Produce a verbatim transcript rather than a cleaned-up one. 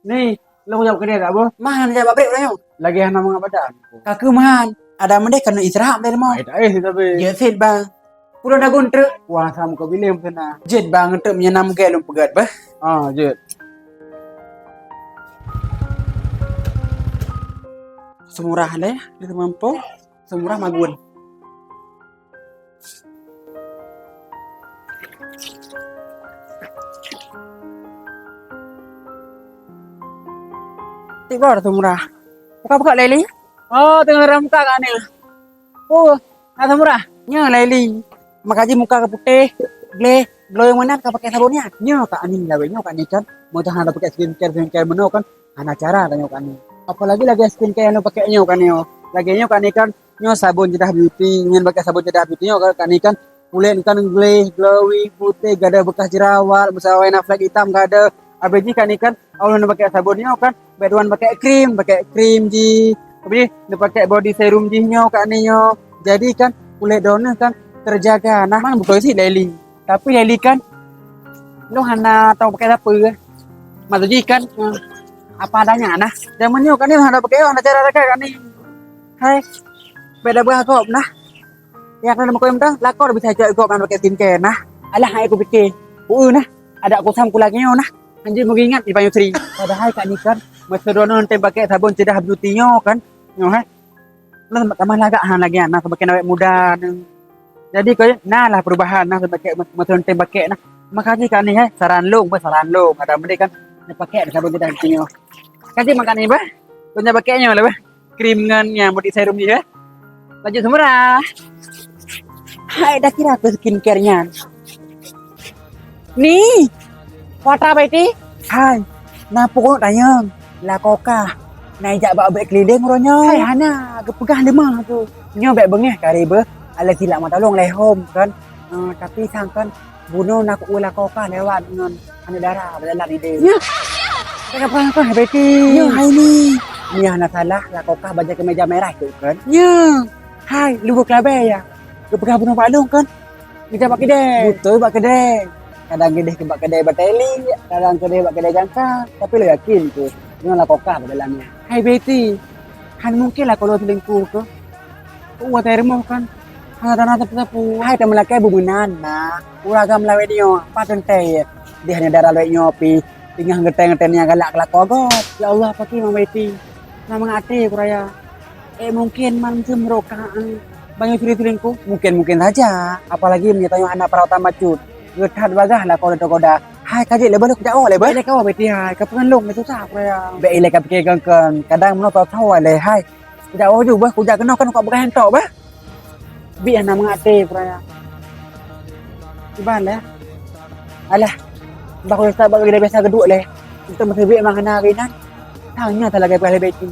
Ni, lo jak keudè dak, Boh? Man, jak bak brek uroe nyoe. Lagèe hana mangat badan. Ka keuh man, ada meudeh keuneuk istirahat dari rumah. Ai, tak eh, tapi. Jeuet sit, Bang. Pulang dagun truk. Wah, sama kau bilang sana. Jeuet, Bang, untuk meunyo na meugèt lôn peugèt, bah. Ah, jeuet. Seumurah lé, di Teumampo. Seumurah magun. Tiba dah Seumurah. Buka-buka, Leli. Oh, teungoh rhah muka kah ni? Oh, na Seumurah. Nyoe, Leli. Makajih muka ka putéh, gleh, glowing meunan ka pakai sabon nyan. Nyoe Kak Anin lawét nyoe Kak Anin kan. Meunyoe hana pakai skincare, skincare meunoe kan, hana cara tanyoe Kak Anin. Apalagi lagèe skincare nyang pakai nyoe Kak Anin. Lagèe nyoe Kak Anin kan, nyoe sabon Jedah Beauty, nyan pakai sabon Jedah Beauty nyoe Kak Anin kan. Kulét kan gleh, glowing, putéh, gada bekas jerawat, meusawa na flek itam gada. Abéh jih Kak Anin kan, awak na pakai sabon nyoe kan, bèk tuan pakai krim, pakai krim jih. Abéh jih na pakai body serum jih nyoe Kak Anin nyoe. Jadi kan, kulét droeneuh kan terjaga. Nah, man beutôi sit Leli. Tapi Leli kan, lôn hana tau pakai sapeue. Maksud jih kan, eh, apa adanya nah. Zaman nyoe Kak Anin hana pakai, hana cara rakai Kak Anin. Hai, bèk dak beuagom nah. Nyang keuneuk meukeum dah, lakoe bisa cok gob nyang pakai skincare nah. Alah, hai kupike. Uu nah, adak kusam kulagèe nyoe nah. Hanjeuet meuingat di Payung Sri. Padahai Kak Anin kan, masa droeneuh tem pakai sabon Jedah Beauty nyoe kan. Nyoe, hai. Nah, tamah lagak ha lagèe nah, sebagai awet muda ni. Jadi kau na lah perubahan nah, sebagai masa droeneuh tem pakai nah. Makajih Kak Anin, hai, saran lôn, bah, saran lôn. Ada meudeh kan, neupakai sabon Jedah Beauty nyoe. Kajih makan ni, bah. Kau nyan pakai nyoe lah, bah. Krim ngon nyang body serum jih, eh. Laju Seumurah. Hai, dah kira keu skincare nyan. Ni, kuatra Betty. Hai, na peue keuneuk tanyong. Lakoe kah na ijak bak bèk keulileng uroe nyoe? Hai, hana, geupeugah leumah tu. Nyoe bèk beungèh kari beuh, alah silap mata lôn lé hom kan. Eh, tapi sang kan Bunoe na ku lakoe kah lewat ngon aneuk dara beujalan idéh. Nyoe. Ka peugah-peugah, Betty. Nyoe hai ni. Nyoe hana salah, lakoe kah bajèe keumeja merah tu kan? Nyoe. Hai, lu beukelabèe ya. Geupeugah bunoe bak lôn kan? Geujak bak keudè. Beutôi bak keudè. Kadang keudè bak keudè batèe li, kadang keudè bak keudè gangka, tapi lôn yakin keuh nyoe lakoe kah beujalan nyan. Hai Betty, hana mungken lakoe lôn selingkuh keuh. Watèe rumoh kan hana tana sapeue-sapeue. Hai, tameulakèe beumeunan na. Ureueng agam lawét nyoe, pat teuntèe. Di hana dara lawét nyoe pih teungoh geutèe-geutèe nyang galak keu lakoe gob. Ya Allah, pakri Mang Betty. Na mangat até ku raya. Eh, mungken man seumeurok ka, eh, Bayu Sri selingkuh? Mungken-mungken saja. Apalagi meunyoe tanyoe aneuk perawatan bacut. Geuthat bagaih lakoe lôn teugoda. Hai, ka jeuet lé beuh, kujak woe lé beuh. Lé kawoe Betty hai, ka peungeut lôn lé susah ku raya. Bèk ilèe ka pike kon-kon. Kadang meunoe tho-tho lé hai. Kujak woe ju beuh, kujak keunoe kan kujak beugah entok beuh. Bit hana mangat até ku raya. Kiban lé. Alah. Bah ku rasa bak geude biasa geuduek lé. Untuk meuseubit memang hana hari nan. Tanya tak lagèe beuh lé Betty.